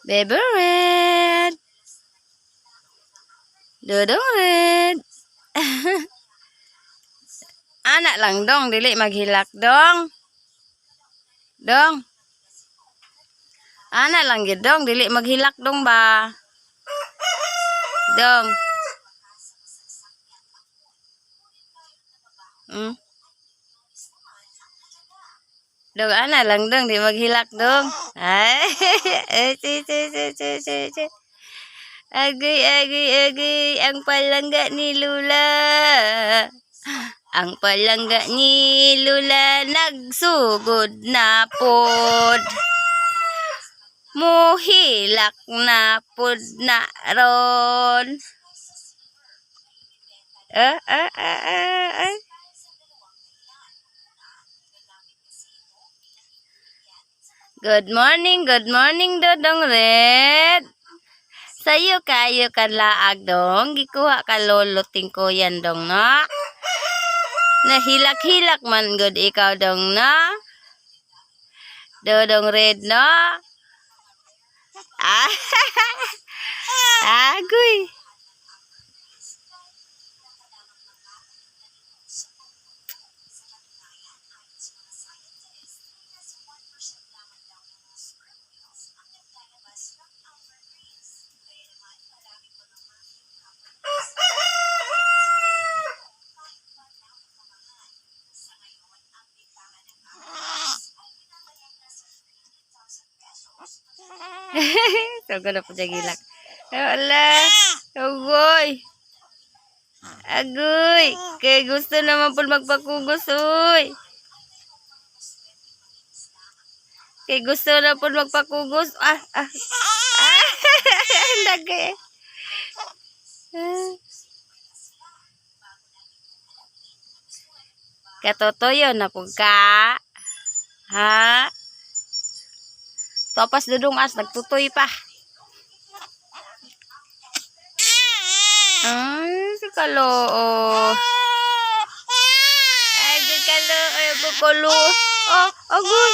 Baby Red. Dodong Red. Ana lang dong, dili maghilak dong. Dong. Ana lang gid dong, dili maghilak dong ba? Dong. Dong, ana lang dong, di maghilak dong. Ay, eh, si, si, si, si, si, si. Agoy, agoy, agoy, ang palangga ni Lula. Ang palangga ni Lula nagsugod na pod. Muhilak na pod na ron. Ah, ah, ah, ah, ah. Good morning, Dodong Red. Sayo kayo kanlaag dong. Gikuha ka lolo tingkoyan dong na. Nahilak-hilak man gud ikaw dong na. Dodong Red no. Ah, agoy. So, na po siya gilak. Wala. Agoy. Agoy. Kay gusto naman po magpakugos, uy. Kay gusto na po magpakugos. Ah, ah. Ah, lagi. Ah. Katotoyo na po ka. Ha? Topas dudong as, nagtutoy pa. Ay, si Kaloo. Ay, si Kaloo. Ay, kalo. Oh, agoy.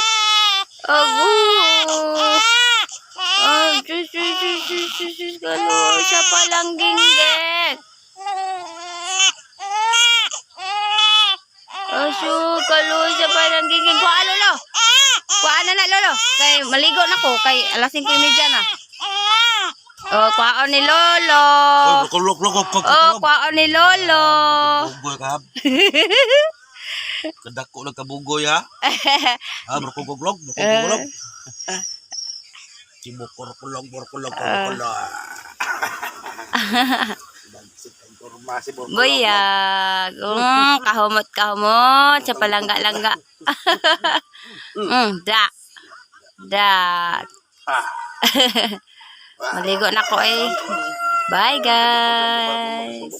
Agoy. Ay, sus, sus, sus, sus, sus, sus, Kaloo. Siya palang ginggek. Asu, Kaloo. Siya palang ginggek. Kuha, lolo. Kuha na na, lolo. Kay, maligo na ko. Kay, alas 5:30 na. Oh, kuhaon ni lolo. Kulok, kulok, kulok, Oh, kuhaon ni lolo. Kabugoy ka. Kadako lang kabugoy ha. Ha, berkugoglog, berkugoglog. Tibok korkulog, borkulog, korkulog. Buyag. Kahumot, kahumot. Sa palangga-langga. Da. Da. Maligo na ko eh. Bye, guys.